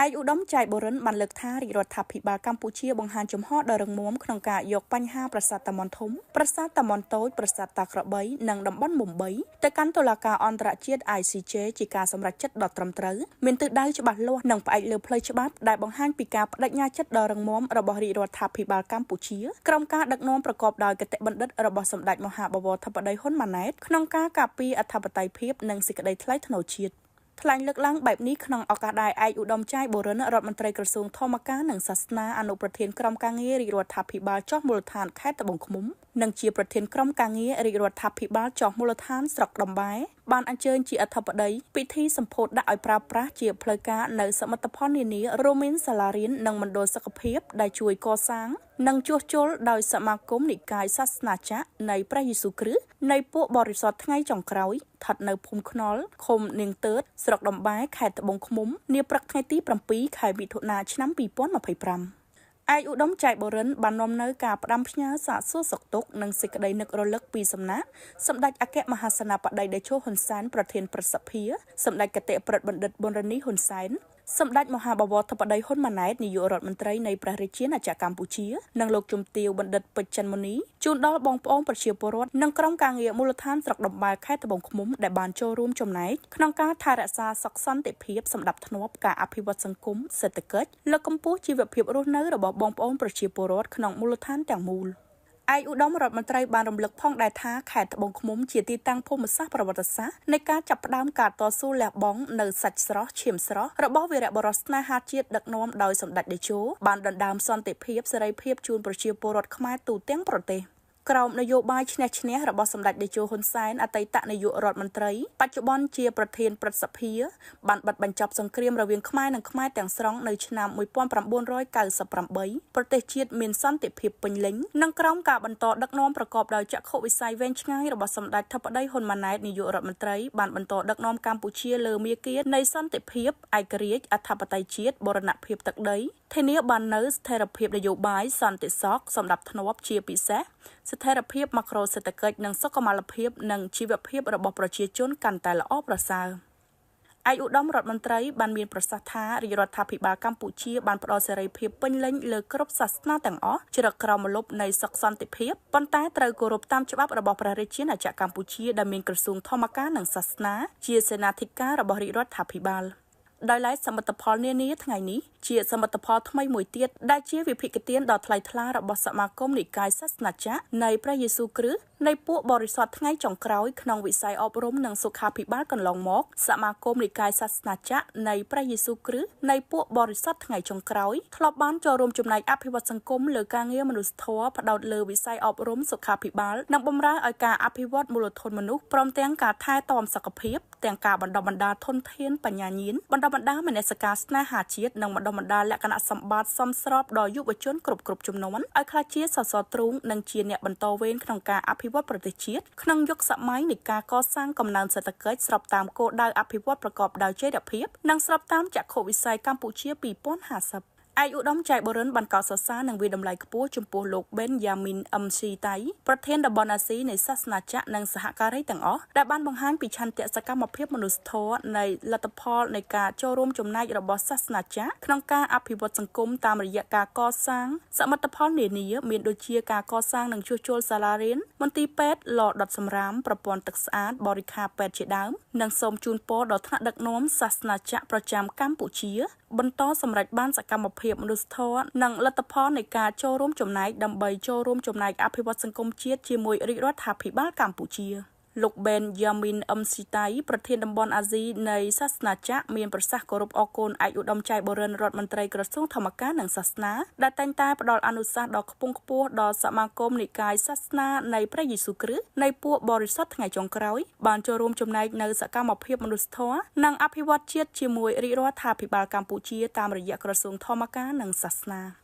ឯកឧត្តមចៃបូរិនបានលើកថារាជរដ្ឋាភិបាលកម្ពុជាបង្ហាញជំហរដ៏រឹងមាំក្នុងការយកបញ្ហាប្រាសាទតាមាន់ធំប្រាសាទតាមាន់តូចប្រាសាទតាក្របីនិងតំបន់មុំ3ទៅកាន់តុលាការអន្តរជាតិ ICJ ជាការសម្រេចចិត្តដ៏ត្រឹមត្រូវមានទិសដៅច្បាស់លាស់និងផ្អែកលើផ្លូវច្បាប់ដែលបង្ហាញពីការបដិញ្ញាចិត្តដ៏រឹងមាំរបស់រាជរដ្ឋាភិបាលកម្ពុជាក្រោមការដឹកនាំប្រកបដោយគតិបណ្ឌិតរបស់សម្ដេចមហាបវរធិបតីហ៊ុនម៉ាណែតក្នុងការការពារអធិបតេយ្យភាពនិងសេចក្តីថ្លៃថ្នូរជាតិថ្លែងលើកឡើងបែបនេះក្នុងឱកាសដែលឯកឧត្តមចៃបូរិនរដ្ឋមន្ត្រីក្រសួងធម្មការនិងសាសនាអនុប្រធានក្រុមការងាររាជរដ្ឋាភិបាលចុះមូលដ្ឋានខេត្តត្បូងឃ្មុំនិងជាប្រធានក្រុមការងាររាជរដ្ឋាភិបាលចុះមូលដ្ឋានស្រុកតំបែបានអញ្ជើញជាអធិបតីពិធីសម្ពោធដាក់ឲ្យប្រើប្រាស់ជាផ្លូវការនៅសមិទ្ធផលនានារួមមានសាលារៀននិងមណ្ឌលសុខភាពដែលជួយកសាងនិងជួសជុលដោយសមាគមនិកាយសាសនាចក្រនៃព្រះយេស៊ូវគ្រីស្ទនៃពួកបរិសុទ្ធថ្ងៃចុងក្រោយស្ថិតនៅភូមិខ្នល់ឃុំនាងទើតស្រុកតំបែខេត្តត្បូងឃ្មុំនាព្រឹកថ្ងៃទី7ខែមិថុនាឆ្នាំ2025ឯកឧត្តមចៃបូរិនបាននាំនៅការផ្ដាំផ្ញើសាកសួរសុខទុក្ខនិងសេចក្តីនឹករលឹកពីសំណាក់សម្ដេចអគ្គមហាសេនាបតីតេជោហ៊ុនសែនប្រធានព្រឹទ្ធសភាសម្ដេចគតិប្រិទ្ធបណ្ឌិតប៊ុនរ៉ានីហ៊ុនសែនសម្ដេចមហាបវរធិបតីហ៊ុនម៉ាណែតនាយករដ្ឋមន្ត្រីនៃព្រះរាជាណាចក្រកម្ពុជានិងលោកជំទាវបណ្ឌិតពេជ្រចិនមុនីជូនដល់បងប្អូនប្រជាពលរដ្ឋនិងក្រុមការងារមូលដ្ឋានស្រុកតំបែខេត្តត្បូងឃ្មុំដែលបានចូលរួមចំណែកក្នុងការថែរក្សាសុខសន្តិភាពសម្ដាប់ធ្នាប់ការអភិវឌ្ឍសង្គមសេដ្ឋកិច្ចលើកកម្ពស់ជីវភាពរស់នៅរបស់បងប្អូនប្រជាពលរដ្ឋក្នុងមូលដ្ឋានទាំងមូលឯកឧត្តមរដ្ឋមន្ត្រីបានរំលឹកផងដែរថាខេត្តត្បូងឃ្មុំជាទីតាំងភូមិសាស្ត្រប្រវត្តិសាស្ត្រនៃការចាប់ផ្ដើមការតស៊ូលះបង់នៅសាច់ស្រស់ឈាមស្រស់របស់វីរបុរសស្នេហាជាតិដឹកនាំដោយសម្ដេចតេជោបានដណ្ដើមសន្តិភាពសេរីភាពជូនប្រជាពលរដ្ឋខ្មែរទូទាំងប្រទេសក្រោមនយោបាយឈ្នះឈ្នះរបស់សម្ដេចតេជោហ៊ុនសែនអតីតនាយករដ្ឋមន្ត្រីបច្ចុប្បន្នជាប្រធានព្រឹទ្ធសភាបានបិទបញ្ចប់សង្គ្រាមរវាងខ្មែរនិងខ្មែរទាំងស្រុងនៅឆ្នាំ1998ប្រទេសជាតិមានសន្តិភាពពេញលេញនិងក្រោមការបន្តដឹកនាំប្រកបដោយចក្ខុវិស័យវែងឆ្ងាយរបស់សម្ដេចធិបតីហ៊ុនម៉ាណែតនាយករដ្ឋមន្ត្រីបានបន្តដឹកនាំកម្ពុជាលើមាគ៌ានៃសន្តិភាពឯករាជ្យអធិបតេយ្យជាតិបូរណភាពទឹកដីធានាបាននូវស្ថិរភាពនយោបាយសន្តិសុខសម្ដាប់ធ្នាប់ជាពិសេសស្ថិរភាពម៉ាក្រូសេដ្ឋកិច្ចនិងសុខុមាលភាពនិងជីវភាពរបស់ប្រជាជនកាន់តែល្អប្រសើរឯកឧត្តមរដ្ឋមន្ត្រីបានមានប្រសាសន៍ថារាជរដ្ឋាភិបាលកម្ពុជាបានផ្ដល់សេរីភាពពេញលេញលើគ្រប់សាសនាទាំងអស់ជ្រកក្រោមម្លប់នៃសុខសន្តិភាពប៉ុន្តែត្រូវគោរពតាមច្បាប់របស់ព្រះរាជាណាចក្រកម្ពុជាដែលមានក្រសួងធម្មការនិងសាសនាជាសេនាធិការរបស់រាជរដ្ឋាភិបាលដោយឡែកសមិទ្ធផលនានាថ្ងៃនេះជាសមិទ្ធផលថ្មីមួយទៀតដែលជាវិភាគទានដ៏ថ្លៃថ្លារបស់សមាគមនិកាយសាសនាចក្រនៃព្រះយេស៊ូវគ្រីស្ទនៃពួកបរិសុទ្ធថ្ងៃចុងក្រោយក្នុងវិស័យអប់រំនិងសុខាភិបាលកន្លងមកសមាគមនិកាយសាសនាចក្រនៃព្រះយេស៊ូវគ្រីស្ទនៃពួកបរិសុទ្ធថ្ងៃចុងក្រោយធ្លាប់បានចូលរួមចំណែកអភិវឌ្ឍសង្គមលើការងារមនុស្សធម៌ផ្ដោតលើវិស័យអប់រំសុខាភិបាលនិងបម្រើឲ្យការអភិវឌ្ឍមូលធនមនុស្សព្រមទាំងការថែទាំសុខភាពទាំងការបណ្ដុះបណ្ដាលធនធានបញ្ញាញាណបណ្ដុះបណ្ដាលមនសិការស្នេហាជាតិនិងបណ្ដុះបណ្ដាលលក្ខណៈសម្បត្តិសមស្របដល់យុវជនគ្រប់ជំនាន់ឲ្យក្លាយជាសសរទ្រូងនិងជាអ្នកបន្តវេនក្នុងការអភិវឌ្ឍប្រទេសជាតិក្នុងយុគសម័យនៃការកសាងកំណើនសេដ្ឋកិច្ចស្របតាមគោលដៅអភិវឌ្ឍប្រកបដោយចីរភាពនិងស្របតាមចក្ខុវិស័យកម្ពុជា2050ឯកឧត្តមចៃបូរិនបានកោតសរសើរនិងវាយតម្លៃខ្ពស់ចំពោះលោកបេនយ៉ាមីនអឹមស៊ីតៃប្រធានតំបន់អាស៊ីនៃសាសនាចក្រនិងសហការីទាំងអស់ដែលបានបង្ហាញពីឆន្ទៈសកម្មភាពមនុស្សធម៌នៃលទ្ធផលនៃការចូលរួមចំណែករបស់សាសនាចក្រក្នុងការអភិវឌ្ឍសង្គមតាមរយៈការកសាងសមិទ្ធផលនានាមានដូចជាការកសាងនិងជួសជុលសាលារៀនមន្ទីរពេទ្យឡដុតសម្រាមប្រព័ន្ធទឹកស្អាតបរិខាពេទ្យជាដើមនិងសូមជូនពរដល់ថ្នាក់ដឹកនាំសាសនាចក្រប្រចាំកម្ពុជាបន្តសម្រេចបានសកម្មភាពមនុស្សធម៌និងលទ្ធផលនៃការចូលរួមចំណែកដើម្បីចូលរួមចំណែកអភិវឌ្ឍសង្គមជាតិជាមួយរាជរដ្ឋាភិបាលកម្ពុជាលោកបេនយ៉ាមីនអឹមស៊ីតៃប្រធានតំបន់អាស៊ីនៃសាសនាចក្រមានប្រសាសន៍គោរពអរគុណឯកឧត្តមចៃបូរិនរដ្ឋមន្ត្រីក្រសួងធម្មការនិងសាសនាដែលតែងតែផ្ដល់អនុសាសន៍ដ៏ខ្ពង់ខ្ពស់ដល់សមាគមនិកាយសាសនានៃព្រះយេស៊ូវគ្រីស្ទនៃពួកបរិសុទ្ធថ្ងៃចុងក្រោយបានចូលរួមចំណែកនៅសកម្មភាពមនុស្សធម៌និងអភិវឌ្ឍជាតិជាមួយរាជរដ្ឋាភិបាលកម្ពុជាតាមរយៈក្រសួងធម្មការនិងសាសនា។